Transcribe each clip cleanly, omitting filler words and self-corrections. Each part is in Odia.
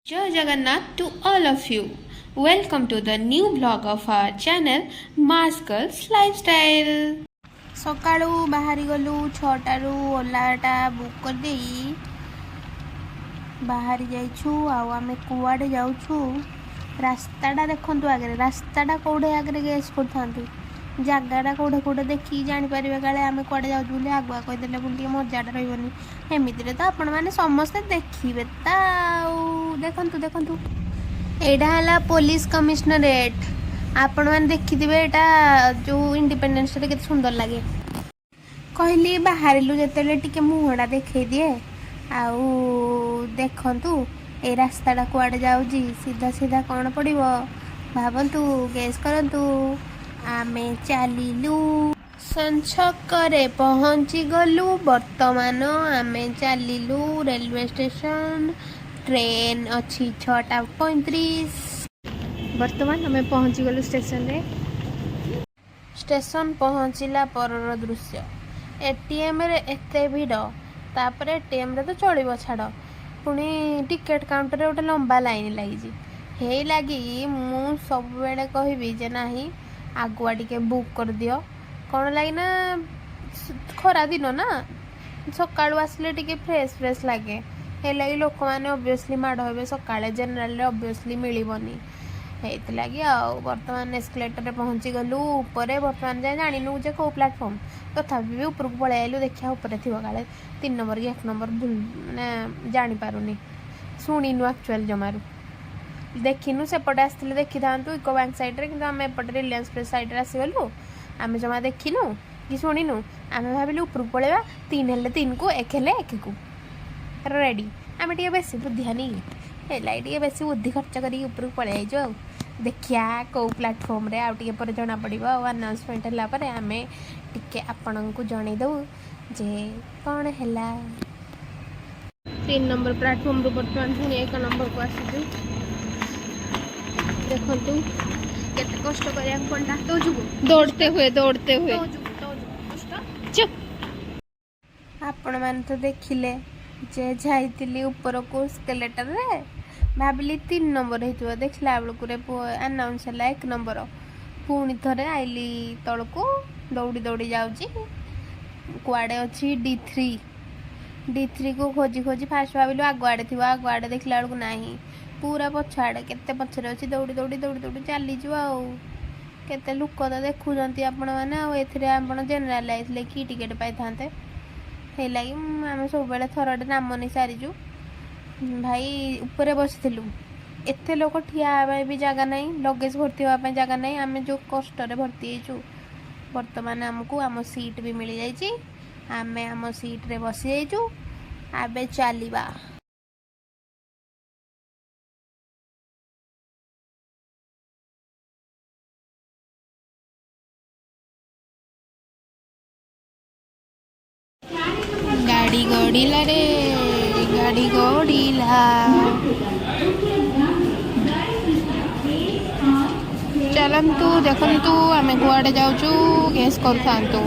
Jai Jagannath to all of you. Welcome to the new vlog of our channel Mass Girls Lifestyle. ସକାଳୁ ବାହାରି ଗଲୁ 6ଟାରୁ ଓଲାଟା ବୁକ୍ କରିଦେଇ ବାହାରି ଯାଇଛୁ। ଆଉ ଆମେ କୁଆଡ଼େ ଯାଉଛୁ, ରାସ୍ତାଟା ଦେଖନ୍ତୁ ଆଗରେ। ରାସ୍ତାଟା କେଉଁଠି ଆଗରେ ଗେସ୍ କରିଥାନ୍ତୁ। ଜାଗାଟା କେଉଁଠି କେଉଁଠି ଦେଖିକି ଜାଣିପାରିବେ କାଳେ ଆମେ କୁଆଡ଼େ ଯାଉଛୁ ବୋଲି। ଆଗୁଆ କହିଦେଲେ ପୁଣି ଟିକେ ମଜାଟା ରହିବନି। ଏମିତିରେ ତ ଆପଣମାନେ ସମସ୍ତେ ଦେଖିବେ ତା। ଆଉ ଦେଖନ୍ତୁ ଦେଖନ୍ତୁ, ଏଇଟା ହେଲା ପୋଲିସ କମିଶନରେଟ୍। ଆପଣମାନେ ଦେଖିଥିବେ ଏଇଟା ଯେଉଁ ଇଣ୍ଡିପେଣ୍ଡେନ୍ସ ଡେରେ କେତେ ସୁନ୍ଦର ଲାଗେ। କହିଲି ବାହାରିଲୁ ଯେତେବେଳେ ଟିକେ ମୁହଁଟା ଦେଖେଇ ଦିଏ। ଆଉ ଦେଖନ୍ତୁ, ଏଇ ରାସ୍ତାଟା କୁଆଡ଼େ ଯାଉଛି? ସିଧା ସିଧା କ'ଣ ପଡ଼ିବ ଭାବନ୍ତୁ, ଗେସ୍ କରନ୍ତୁ। ଆମେ ଚାଲିଲୁ, ଛକରେ ପହଞ୍ଚି ଗଲୁ। ବର୍ତ୍ତମାନ ଆମେ ଚାଲିଲୁ ରେଲୱେ ଷ୍ଟେସନ। ଟ୍ରେନ୍ ଅଛି 6:35। ବର୍ତ୍ତମାନ ଆମେ ପହଞ୍ଚିଗଲୁ ଷ୍ଟେସନରେ। ଷ୍ଟେସନ ପହଞ୍ଚିଲା ପରର ଦୃଶ୍ୟ, ଏଟିଏମ୍ରେ ଏତେ ଭିଡ଼। ତାପରେ ଏଟିଏମ୍ରେ ତ ଚଳିବ ଛାଡ଼, ପୁଣି ଟିକେଟ୍ କାଉଣ୍ଟରରେ ଗୋଟେ ଲମ୍ବା ଲାଇନ୍ ଲାଗିଛି। ହେଇ ଲାଗି ମୁଁ ସବୁବେଳେ କହିବି ଯେ ନାହିଁ, ଆଗୁଆ ଟିକେ ବୁକ୍ କରିଦିଅ। କ'ଣ ଲାଗି ନା ଖରା ଦିନ ନା, ସକାଳୁ ଆସିଲେ ଟିକେ ଫ୍ରେଶ୍ ଫ୍ରେଶ୍ ଲାଗେ। ହେଲାଗି ଲୋକମାନେ ଅବଭିୟସଲି ମାଡ଼ ହେବେ ସକାଳେ। ଜେନେରାଲରେ ଅବଭିୟସଲି ମିଳିବନି, ହେଇଥିଲାଗି। ଆଉ ବର୍ତ୍ତମାନ ଏସ୍କେଲେଟରରେ ପହଞ୍ଚିଗଲୁ ଉପରେ। ବର୍ତ୍ତମାନ ଯାଏଁ ଜାଣିନୁ ଯେ କେଉଁ ପ୍ଲାଟଫର୍ମ, ତଥାପି ବି ଉପରକୁ ପଳେଇ ଆଇଲୁ। ଦେଖିବା ଉପରେ ଥିବ କାଳେ 3 ନମ୍ବର କି 1 ନମ୍ବର। ଭୁଲ ମାନେ ଜାଣିପାରୁନି, ଶୁଣିନୁ ଆକ୍ଚୁଆଲି, ଜମାରୁ ଦେଖିନୁ। ସେପଟେ ଆସିଥିଲେ ଦେଖିଥାନ୍ତୁ ୟୁକୋ ବ୍ୟାଙ୍କ ସାଇଡ଼୍ରେ, କିନ୍ତୁ ଆମେ ଏପଟେ ରିଲାଏନ୍ସ ପ୍ରେସ୍ ସାଇଡ଼୍ରେ ଆସିଗଲୁ। ଆମେ ଜମା ଦେଖିନୁ କି ଶୁଣିନୁ। ଆମେ ଭାବିଲୁ ଉପରକୁ ପଳେଇବା, 3 ହେଲେ 3କୁ, 1 ହେଲେ 1କୁ ରେଡ଼ି। ଆମେ ଟିକେ ବେଶୀ ବୁଦ୍ଧିଆନି, ହେଲା ଟିକେ ବେଶୀ ବୁଦ୍ଧି ଖର୍ଚ୍ଚ କରିକି ଉପରକୁ ପଳେଇ ଆଇଛୁ। ଆଉ ଦେଖିବା କେଉଁ ପ୍ଲାଟଫର୍ମରେ, ଆଉ ଟିକେ ପରେ ଜଣାପଡ଼ିବ। ଆଉ ଆନାଉନ୍ସମେଣ୍ଟ ହେଲା ପରେ ଆମେ ଟିକେ ଆପଣଙ୍କୁ ଜଣେଇଦେବୁ ଯେ କ'ଣ ହେଲା। 3 ନମ୍ବର ପ୍ଲାଟଫର୍ମରୁ ବର୍ତ୍ତମାନ ପୁଣି 1 ନମ୍ବରକୁ ଆସିଛୁ। ଦେଖନ୍ତୁ କେତେ କଷ୍ଟ କରିବାକୁ ପଡ଼ିଲା। ତୋ ଯୋଗୁଁ। दौड़ते हुए, दौड़ते हुए। ତୋ ଯୋଗୁଁ, ତୋ ଯୋଗୁଁ କଷ୍ଟ। ଚୁପ୍। ଆପଣମାନେ ତ ଦେଖିଲେ ଯେ ଯାଇଥିଲି ଉପରକୁ ଏସ୍କେଲେଟରରେ, ଭାବିଲି 3 ନମ୍ବର ହେଇଥିବ। ଦେଖିଲା ବେଳକୁ ରେ ପୁଅ, ଆନାଉନ୍ସ ହେଲା 1 ନମ୍ବର। ପୁଣି ଥରେ ଆଇଲି ତଳକୁ, ଦୌଡ଼ି ଦୌଡ଼ି ଯାଉଛି। କୁଆଡ଼େ ଅଛି D3? D3କୁ ଖୋଜି ଖୋଜି ଫାଷ୍ଟ ଭାବିଲୁ ଆଗ ଆଡ଼େ ଥିବ। ଆଗ ଆଡ଼େ ଦେଖିଲା ବେଳକୁ ନାହିଁ, ପୁରା ପଛ ଆଡ଼େ, କେତେ ପଛରେ ଅଛି। ଦୌଡ଼ି ଦୌଡ଼ି ଦୌଡ଼ି ଦୌଡ଼ି ଚାଲିଛୁ। ଆଉ କେତେ ଲୋକ ତ ଦେଖୁଛନ୍ତି ଆପଣମାନେ। ଆଉ ଏଥିରେ ଆପଣ ଜେନେରାଲ ଯାଇଥିଲେ କି ଟିକେଟ୍ ପାଇଥାନ୍ତେ? ହେଇଲାଗି ଆମେ ସବୁବେଳେ ଥରଟେ ନାମ ନେଇ ସାରିଛୁ। ଭାଇ, ଉପରେ ବସିଥିଲୁ, ଏତେ ଲୋକ, ଠିଆ ହେବା ପାଇଁ ବି ଜାଗା ନାହିଁ, ଲଗେଜ୍ ଭର୍ତ୍ତି ହେବା ପାଇଁ ଜାଗା ନାହିଁ। ଆମେ ଯେଉଁ କଷ୍ଟରେ ଭର୍ତ୍ତି ହେଇଛୁ। ବର୍ତ୍ତମାନ ଆମକୁ ଆମ ସିଟ୍ ବି ମିଳିଯାଇଛି। ଆମେ ଆମ ସିଟ୍ରେ ବସିଯାଇଛୁ। ଏବେ ଚାଲିବା। ଗାଡ଼ି ଗଡ଼ିଲା ରେ, ଗାଡ଼ି ଗଡ଼ିଲା। ଚାଲନ୍ତୁ, ଦେଖନ୍ତୁ ଆମେ କୁଆଡ଼େ ଯାଉଛୁ, ଗେସ୍ କରୁଥାନ୍ତୁ।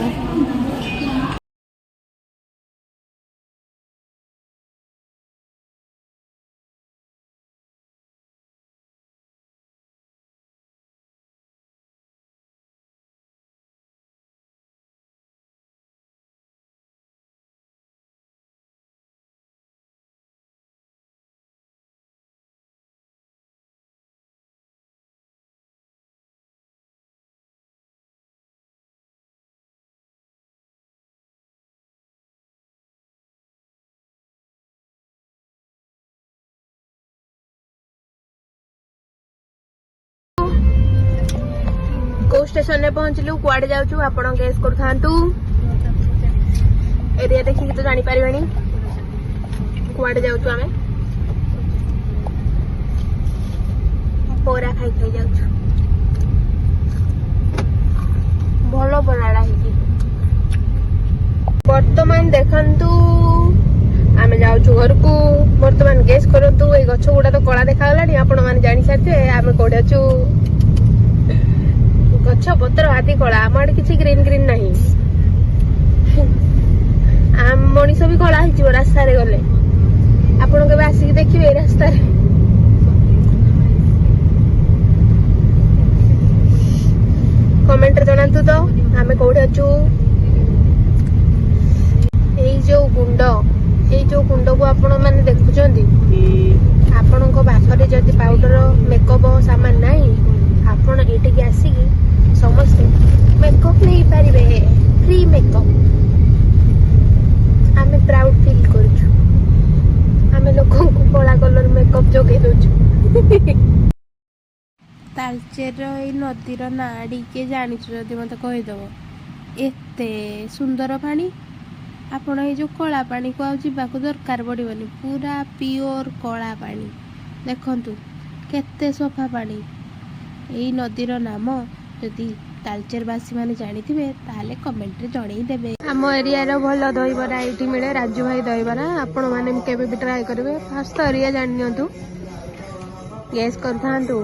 କୋଉ ଷ୍ଟେସନରେ ପହଞ୍ଚିଲୁ, କୁଆଡ଼େ ଯାଉଛୁ, ଆପଣ ଗେସ୍ କରୁଥାନ୍ତୁ। ଏରିଆ ଦେଖିକି ତ ଜାଣିପାରିବେଣି କୁଆଡ଼େ ଯାଉଛୁ। ଆମେ ବରା ଖାଇ ଖାଇ ଯାଉଛୁ। ଭଲ ବରାଟା ହେଇଛି। ବର୍ତ୍ତମାନ ଦେଖନ୍ତୁ, ଆମେ ଯାଉଛୁ ଘରକୁ। ବର୍ତ୍ତମାନ ଗେସ୍ କରନ୍ତୁ, ଏଇ ଗଛ ଗୁଡା ତ କଳା ଦେଖାଗଲାଣି, ଆପଣ ମାନେ ଜାଣି ସାରିଥିବେ ଆମେ କୋଉଠି ଅଛୁ। ଗଛ ପତ୍ର ଆଦି କଳା। ଆମ ଆଡେ କିଛି ଗ୍ରୀନ ଗ୍ରୀନ ନାହିଁ। ଆମ ମଣିଷ ବି କଳା ହେଇଯିବ ରାସ୍ତାରେ ଗଲେ। ଆପଣ କେବେ ଆସିକି ଦେଖିବେ ଏଇ ରାସ୍ତାରେ। କମେଣ୍ଟରେ ଜଣାନ୍ତୁ ତ ଆମେ କୋଉଠି ଅଛୁ। ଏଇ ଯୋଉ ଗୁଣ୍ଡ, ଏଇ ଯୋଉ ଗୁଣ୍ଡକୁ ଆପଣ ମାନେ ଦେଖୁଛନ୍ତି, ଆପଣଙ୍କ ପାଖରେ ଯଦି ପାଉଡର, ମେକଅପ୍ ସାମାନ ନାହିଁ, ଆପଣ ଏଇଠିକି ଆସିକି ସମସ୍ତେ ମେକଅପ୍ ନେଇପାରିବେ, ଫ୍ରି ମେକଅପ୍। ଆମେ ପ୍ରାଉଡ ଫିଲ୍ କରୁଛୁ, ଆମେ ଲୋକଙ୍କୁ କଳା କଲର ମେକଅପ୍ ଯୋଗେଇ ଦଉଛୁ। ତାଲଚେରର ଏଇ ନଦୀର ନାଁ ଟିକେ ଜାଣିଛୁ ଯଦି ମୋତେ କହିଦେବ। ଏତେ ସୁନ୍ଦର ପାଣି, ଆପଣ ଏଇ ଯେଉଁ କଳା ପାଣିକୁ ଆଉ ଯିବାକୁ ଦରକାର ପଡ଼ିବନି। ପୁରା ପିଓର କଳା ପାଣି, ଦେଖନ୍ତୁ କେତେ ସଫା ପାଣି। ଏଇ ନଦୀର ନାମ ଯଦି ତାଲଚେରବାସୀମାନେ ଜାଣିଥିବେ, ତାହେଲେ କମେଣ୍ଟରେ ଜଣେଇଦେବେ। ଆମ ଏରିଆର ଭଲ ଦହିବରା ଏଇଠି ମିଳେ, ରାଜୁ ଭାଇ ଦହିବରା। ଆପଣମାନେ କେବେ ବି ଟ୍ରାଏ କରିବେ, ଫାଷ୍ଟ ତ ଏରିଆ ଜାଣି ନିଅନ୍ତୁ, ଗେସ୍ କରିଥାନ୍ତୁ।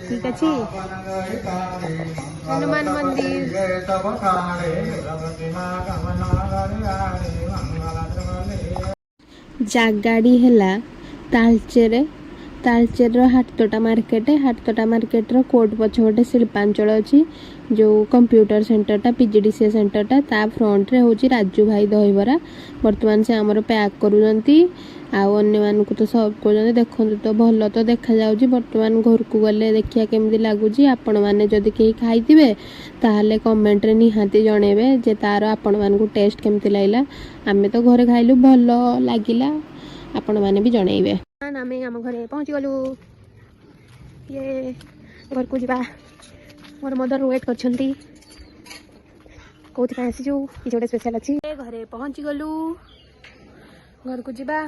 ଠିକ ଅଛି, ହନୁମାନ ମନ୍ଦିର। ଜାଗାଟି ହେଲା ତାଲଚେର, ତାଲଚେରର ହାଟତୋଟା ମାର୍କେଟ। ହାଟତୋଟା ମାର୍କେଟର କୋର୍ଟ ପଛପଟେ ଶିଳ୍ପାଞ୍ଚଳ ଅଛି, ଯେଉଁ କମ୍ପ୍ୟୁଟର ସେଣ୍ଟରଟା, ପିଜିଡିସିଏ ସେଣ୍ଟରଟା, ତା ଫ୍ରଣ୍ଟରେ ହେଉଛି ରାଜୁ ଭାଇ ଦହିବରା। ବର୍ତ୍ତମାନ ସେ ଆମର ପ୍ୟାକ୍ କରୁଛନ୍ତି ଆଉ ଅନ୍ୟମାନଙ୍କୁ ତ ସର୍ଭ କରୁଛନ୍ତି। ଦେଖନ୍ତୁ ତ, ଭଲ ତ ଦେଖାଯାଉଛି। ବର୍ତ୍ତମାନ ଘରକୁ ଗଲେ ଦେଖିବା କେମିତି ଲାଗୁଛି। ଆପଣମାନେ ଯଦି କେହି ଖାଇଥିବେ, ତାହେଲେ କମେଣ୍ଟରେ ନିହାତି ଜଣେଇବେ ଯେ ତାର ଆପଣମାନଙ୍କୁ ଟେଷ୍ଟ କେମିତି ଲାଗିଲା। ଆମେ ତ ଘରେ ଖାଇଲୁ, ଭଲ ଲାଗିଲା। ଆପଣମାନେ ବି ଜଣେଇବେ। ଆମେ ଆମ ଘରେ ପହଞ୍ଚିଗଲୁ। ଇଏ ଘରକୁ ଯିବା। ମୋର ମଦର ୱେଟ୍ କରିଛନ୍ତି। କୋଉଥିପାଇଁ ଆସିଛୁ, କିଛି ଗୋଟେ ସ୍ପେଶାଲ ଅଛି। ଘରେ ପହଞ୍ଚିଗଲୁ, ଘରକୁ ଯିବା।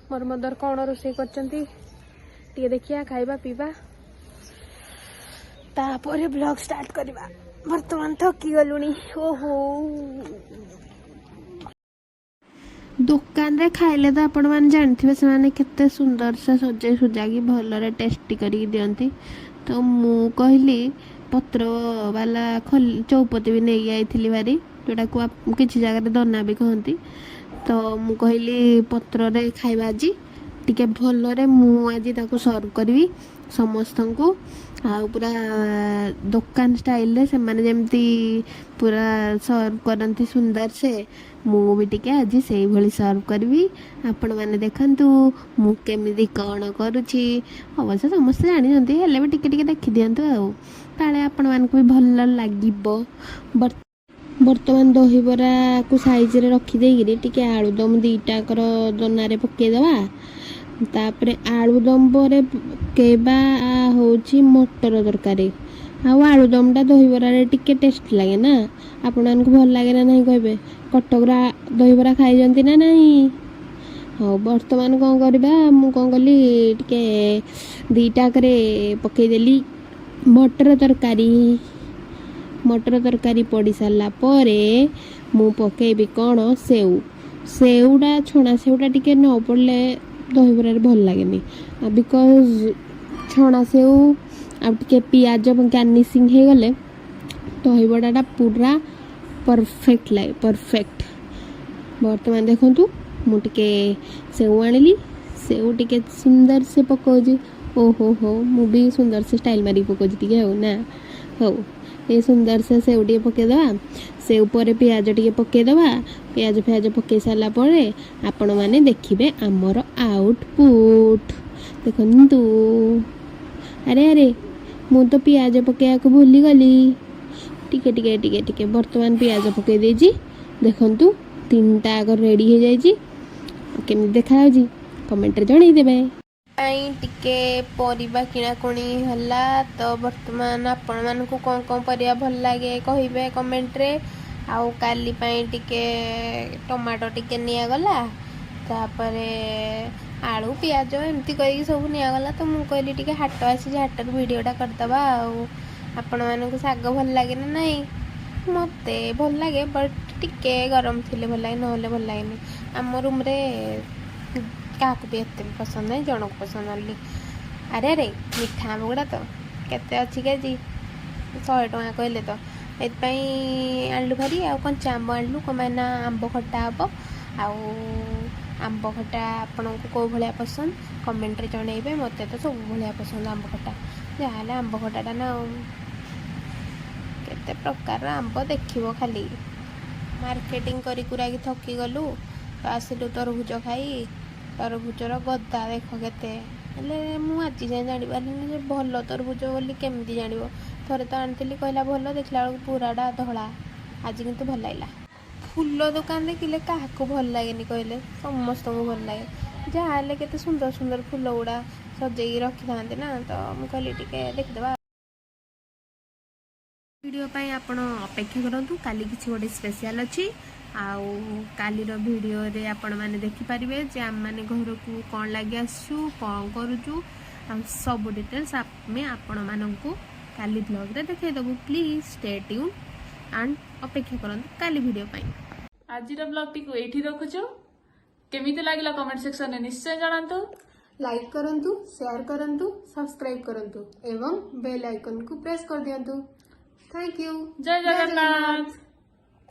ମୋର ମଦର କ'ଣ ରୋଷେଇ କରିଛନ୍ତି ଟିକେ ଦେଖିବା, ଖାଇବା ପିଇବା, ତାପରେ ବ୍ଲଗ ଷ୍ଟାର୍ଟ କରିବା। ବର୍ତ୍ତମାନ ଥକି ଗଲୁଣି। ଓହୋ, ଦୋକାନରେ ଖାଇଲେ ତ ଆପଣମାନେ ଜାଣିଥିବେ, ସେମାନେ କେତେ ସୁନ୍ଦର ସେ ସଜେଇ ସୁଜାକି ଭଲରେ ଟେଷ୍ଟି କରିକି ଦିଅନ୍ତି। ତ ମୁଁ କହିଲି ପତ୍ର ବାଲା ଖଲି ଚଉପତି ବି ନେଇକି ଯାଇଥିଲି ଭାରି, ଯେଉଁଟାକୁ କିଛି ଜାଗାରେ ଦନା ବି କହନ୍ତି। ତ ମୁଁ କହିଲି ପତ୍ରରେ ଖାଇବା ଆଜି ଟିକେ ଭଲରେ, ମୁଁ ଆଜି ତାକୁ ସର୍ଭ କରିବି ସମସ୍ତଙ୍କୁ ଆଉ ପୁରା ଦୋକାନ ଷ୍ଟାଇଲରେ ସେମାନେ ଯେମିତି ପୁରା ସର୍ଭ କରନ୍ତି ସୁନ୍ଦର ସେ, ମୁଁ ବି ଟିକେ ଆଜି ସେଇଭଳି ସର୍ଭ କରିବି। ଆପଣମାନେ ଦେଖନ୍ତୁ ମୁଁ କେମିତି କ'ଣ କରୁଛି। ଅବଶ୍ୟ ସମସ୍ତେ ଜାଣିଛନ୍ତି, ହେଲେ ବି ଟିକେ ଟିକେ ଦେଖିଦିଅନ୍ତୁ ଆଉ କାଳେ ଆପଣମାନଙ୍କୁ ବି ଭଲ ଲାଗିବ। ବର୍ତ୍ତମାନ ଦହିବରାକୁ ସାଇଜରେ ରଖିଦେଇକିରି ଟିକେ ଆଳୁଦମ ଦୁଇଟାକର ଦନାରେ ପକାଇଦେବା। ତାପରେ ଆଳୁଦମ ପରେ ପକାଇବା ହେଉଛି ମଟର ତରକାରୀ। ଆଉ ଆଳୁଦମଟା ଦହିବରାରେ ଟିକେ ଟେଷ୍ଟ ଲାଗେ ନା? ଆପଣମାନଙ୍କୁ ଭଲ ଲାଗେ ନା ନାହିଁ କହିବେ। କଟକର ଦହିବରା ଖାଇଛନ୍ତି ନା ନାହିଁ? ହଉ, ବର୍ତ୍ତମାନ କ'ଣ କରିବା? ମୁଁ କ'ଣ କଲି, ଟିକେ ଦୁଇଟାକରେ ପକାଇଦେଲି ମଟର ତରକାରୀ। ମଟର ତରକାରୀ ପଡ଼ି ସାରିଲା ପରେ ମୁଁ ପକାଇବି କ'ଣ? ସେଉ। ସେଉଟା, ଛଣା ସେଉଟା ଟିକେ ନ ପଡ଼ିଲେ ଦହିବରାରେ ଭଲ ଲାଗେନି, because ଛଣା ସେଉ ଆଉ ଟିକେ ପିଆଜ ଗାର୍ନିସିଂ ହେଇଗଲେ ଦହିବରାଟା ପୁରା ପରଫେକ୍ଟ ଲାଗେ, ପରଫେକ୍ଟ। ବର୍ତ୍ତମାନ ଦେଖନ୍ତୁ, ମୁଁ ଟିକେ ସେଉ ଆଣିଲି, ସେଉ ଟିକେ ସୁନ୍ଦର ସେ ପକାଉଛି। ଓହୋ ହୋ, ମୁଁ ବି ସୁନ୍ଦର ସେ ଷ୍ଟାଇଲ୍ ମାରିକି ପକାଉଛି ଟିକେ ଆଉ ନା। ହଉ, ଏ ସୁନ୍ଦର ସେ ସେଉ ଟିକେ ପକାଇଦେବା। ସେଉ ପରେ ପିଆଜ ଟିକେ ପକାଇଦେବା। ପିଆଜ ଫିଆଜ ପକାଇ ସାରିଲା ପରେ ଆପଣମାନେ ଦେଖିବେ ଆମର ଆଉଟପୁଟ୍। ଦେଖନ୍ତୁ, ଆରେ ଆରେ, ମୁଁ ତ ପିଆଜ ପକାଇବାକୁ ଭୁଲିଗଲି। ଟିକେ ଟିକେ ଟିକେ ଟିକେ, ବର୍ତ୍ତମାନ ପିଆଜ ପକାଇ ଦେଇଛି। ଦେଖନ୍ତୁ, ତିନିଟା ଆଗ ରେଡ଼ି ହେଇଯାଇଛି। କେମିତି ଦେଖାଯାଉଛି କମେଣ୍ଟରେ ଜଣେଇଦେବେ। ପାଇଁ ଟିକେ ପରିବା କିଣାକୁଣି ହେଲା। ତ ବର୍ତ୍ତମାନ ଆପଣମାନଙ୍କୁ କ'ଣ କ'ଣ ପରିବା ଭଲ ଲାଗେ କହିବେ କମେଣ୍ଟରେ। ଆଉ କାଲି ପାଇଁ ଟିକେ ଟମାଟୋ ଟିକେ ନିଆଗଲା, ତାପରେ ଆଳୁ, ପିଆଜ ଏମିତି କରିକି ସବୁ ନିଆଗଲା। ତ ମୁଁ କହିଲି ଟିକେ ହାଟ ଆସିଛି, ହାଟରୁ ଭିଡ଼ିଓଟା କରିଦେବା। ଆଉ ଆପଣମାନଙ୍କୁ ଶାଗ ଭଲ ଲାଗେ ନା ନାହିଁ? ମୋତେ ଭଲ ଲାଗେ, ବଟ୍ ଟିକେ ଗରମ ଥିଲେ ଭଲ ଲାଗେ, ନହେଲେ ଭଲ ଲାଗେନି। ଆମ ରୁମ୍ରେ କାହାକୁ ବି ଏତେ ବି ପସନ୍ଦ ନାହିଁ, ଜଣକୁ ପସନ୍ଦ ଓନ୍ଲି। ଆରେ ଆରେ, ମିଠା ଆମ୍ବ ଗୁଡ଼ା ତ କେତେ ଅଛି କେଜି? 100 ଟଙ୍କା କହିଲେ, ତ ଏଥିପାଇଁ ଆଣିଲୁ ଭାରି। ଆଉ କଞ୍ଚା ଆମ୍ବ ଆଣିଲୁ, କ'ଣ ପାଇଁ ନା ଆମ୍ବ ଖଟା ହେବ। ଆଉ ଆମ୍ବ ଖଟା ଆପଣଙ୍କୁ କେଉଁ ଭଳିଆ ପସନ୍ଦ କମେଣ୍ଟରେ ଜଣେଇବେ। ମୋତେ ତ ସବୁ ଭଳିଆ ପସନ୍ଦ ଆମ୍ବ ଖଟା, ଯାହାହେଲେ ଆମ୍ବ ଖଟାଟା ନା। ଆଉ କେତେ କେତେ ପ୍ରକାରର ଆମ୍ବ ଦେଖିବ ଖାଲି। ମାର୍କେଟିଂ କରି କୁରାକି ଥକି ଗଲୁ ତ ଆସିଲୁ ତରଭୁଜ ଖାଇ। ତରଭୁଜର ଗଦା ଦେଖ କେତେ। ହେଲେ ମୁଁ ଆଜି ଯାଏଁ ଜାଣିପାରିଲିନି ଯେ ଭଲ ତରଭୁଜ ବୋଲି କେମିତି ଜାଣିବ। ଥରେ ତ ଆଣିଥିଲି, କହିଲା ଭଲ, ଦେଖିଲା ବେଳକୁ ପୁରାଟା ଧଳା। ଆଜି କିନ୍ତୁ ଭଲ ଲାଗିଲା। ଫୁଲ ଦୋକାନ ଦେଖିଲେ କାହାକୁ ଭଲ ଲାଗେନି କହିଲେ? ସମସ୍ତଙ୍କୁ ଭଲ ଲାଗେ। ଯାହା ହେଲେ କେତେ ସୁନ୍ଦର ସୁନ୍ଦର ଫୁଲ ଗୁଡ଼ା ସଜେଇକି ରଖିଥାନ୍ତି ନା, ତ ମୁଁ କହିଲି ଟିକେ ଦେଖିଦେବା। ଭିଡ଼ିଓ ପାଇଁ ଆପଣ ଅପେକ୍ଷା କରନ୍ତୁ। କାଲି କିଛି ଗୋଟେ ସ୍ପେଶିଆଲ ଅଛି ଆଉ କାଲିର ଭିଡ଼ିଓରେ ଆପଣମାନେ ଦେଖିପାରିବେ ଯେ ଆମେମାନେ ଘରକୁ କ'ଣ ଲାଗି ଆସିଛୁ, କ'ଣ କରୁଛୁ ଆଉ ସବୁ ଡିଟେଲ୍ସ ଆମେ ଆପଣମାନଙ୍କୁ କାଲି ବ୍ଲଗ୍ରେ ଦେଖାଇଦେବୁ। ପ୍ଲିଜ୍ ଷ୍ଟେ ଟ୍ୟୁନ୍ ଆଣ୍ଡ ଅପେକ୍ଷା କରନ୍ତୁ କାଲି ଭିଡ଼ିଓ ପାଇଁ। ଆଜିର ବ୍ଲଗଟିକୁ ଏଇଠି ରଖୁଛୁ। କେମିତି ଲାଗିଲା କମେଣ୍ଟ ସେକ୍ସନରେ ନିଶ୍ଚୟ ଜଣାନ୍ତୁ। ଲାଇକ୍ କରନ୍ତୁ, ସେୟାର କରନ୍ତୁ, ସବସ୍କ୍ରାଇବ୍ କରନ୍ତୁ ଏବଂ ବେଲ୍ ଆଇକନ୍କୁ ପ୍ରେସ୍ କରିଦିଅନ୍ତୁ। Thank you. Jay Jagannath.